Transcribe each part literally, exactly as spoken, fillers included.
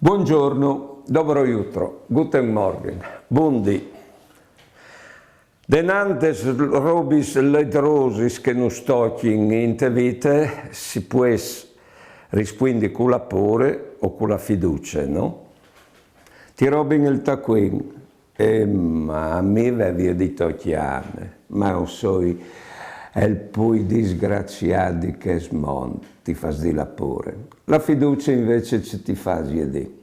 Buongiorno, dobro jutro, guten Morgen, bundì. Denant des robis ledrosis che nus tochin inte vite, si pues rispuindi cu la pôre o cu la fiducie, no? Ti robin il tacuin, e ma a mi ve vie dît tocjâme, ma o soi il plui disgraciât di chest mont, ti fâs dî la pôre. La fiducie invece ce ti fasie dî?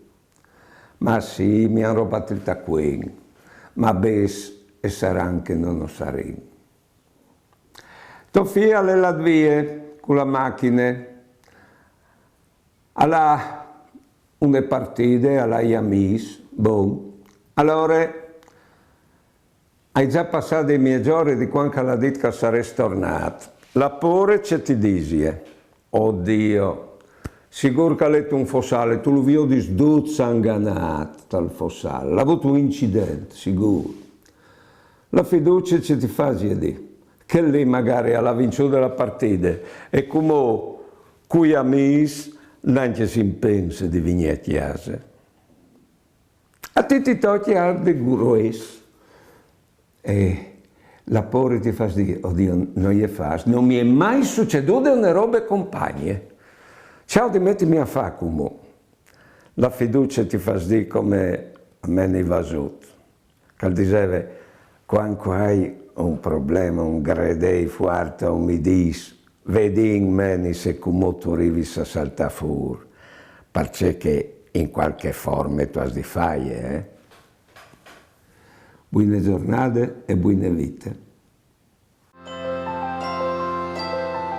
Ma sì, mi àn robât il tacuin, ma bêçs e saran che no nus sarìn. To fi al è lât vie cu la machine, al à une partide, al à i amîs, bon. Alore, ai za passât dai miezori di cuant che al à dit che al sarès tornât. La pôre ce ti disie? Odio, sigûr che al è tun fossâl, tu lu viodis dut sanganât tal fossâl, al à vût un incident, sigûr. La fiducie ce ti fasie dî? Chel li magari al à vinçude la partide e cumò cui amîs nancje si impense di vignî a cjase. A ti ti tocje alc di grues. E la pôre ti fâs dî: odio, no je fâs, no mi è mai sucedude une robe compagne. Ce aio di metimi a fâ cumò? La fiducie ti fâs dî come a Meni Vasut, che al diseve: cuant che o ai un probleme, un gredei fuart, o mi dîs, vedìn, Meni, se cumò tu rivis a saltâ fûr, parcè che in cualchi forme tu âs di fâi, eh? Buine zornade e buine vite.